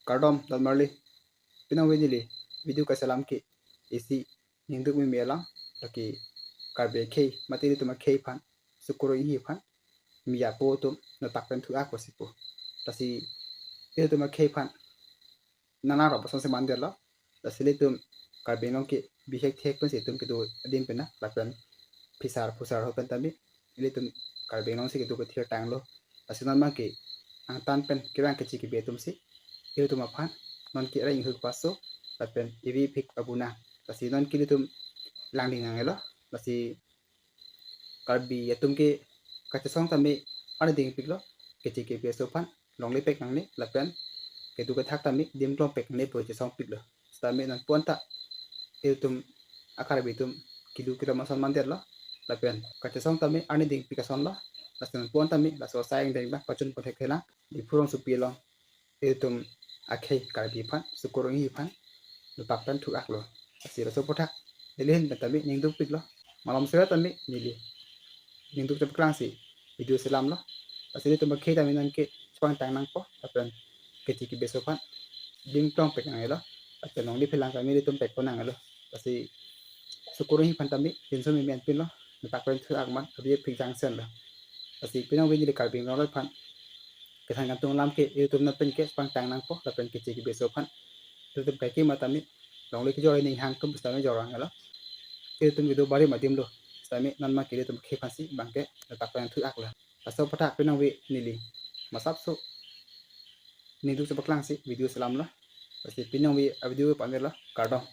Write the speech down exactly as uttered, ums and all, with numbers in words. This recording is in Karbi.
Kardom, don marli. Pinang vini neli video kaselam ke isi ningduk meme alam, lake Karbi akhei, mate ilitum akhei aphan, Sukur Enghi aphan, miyapo atum, notak pen thu-ak pusi pu. Lasi ilitum akhei aphan nana rop ason si mandetlo. Lasi ilitum Karbi Anglong ke bihek thek pensi itum kedo adim pen na, lapen phisar phusar ho pen tame ilitum Karbi Anglong si kedo kethir tanglo. Lasi non ma ke angtan pen kevang keche kebe atum si ilitum aphan non ke reng huk paso lapen evi phik abuna. Lasi non ke ilitum langding nanglo. Lasi Karbi atum ke kachesong tame arni dingpiklo, keche kebe aso aphan longle pek nangne lapen kedo kethak tame dim klong pek nangne pu chesong piklo. Sitame non ponta ilitum a-Karbi atum kilu kilom ason mandetlo, lapen kachesong tame arni dingpik asonlo. Lasi non ponta tame laso asai angdeng abang pachun ponthek thelang, Diphu rongsopi along ilitum akhei Karbi aphan, Sukur Enghi aphan notak pen thu-aklo. Lasi laso aphuthak neli ahin pen tame ningduk piklo. Malom seret tame neli ningduk chepaklang si video selamlo. Lasi ilitum akhei tame non ke chepangtang nangpo, lapen keche kebe aso aphan dim klong pek nanglo, lapen longle phelang tame ilitum pekpo nanglo. Lasi Sukur Enghi aphan tame pinso meme anpinlo, notak pen thu-ak man, abi phik jangsenlo. Lasi pinang vini neli Karbi Anglong aphan kethan kangtung alam ke ilitum non pen ke chepangtang nangpo, lapen keche kebe aso aphan ilitum kaike ma tame longle kejor aning hang atum sitame jor nanglo. Ilitum kedo barim adim lo, sitame non ma ke ilitum akhei aphan si abang ke notak pen thu-aklo. Laso aphuthak pinang vini neli masapso ningduk chepaklang si video selamlo. Lasi pinang vini avideo pandetlo, kardom.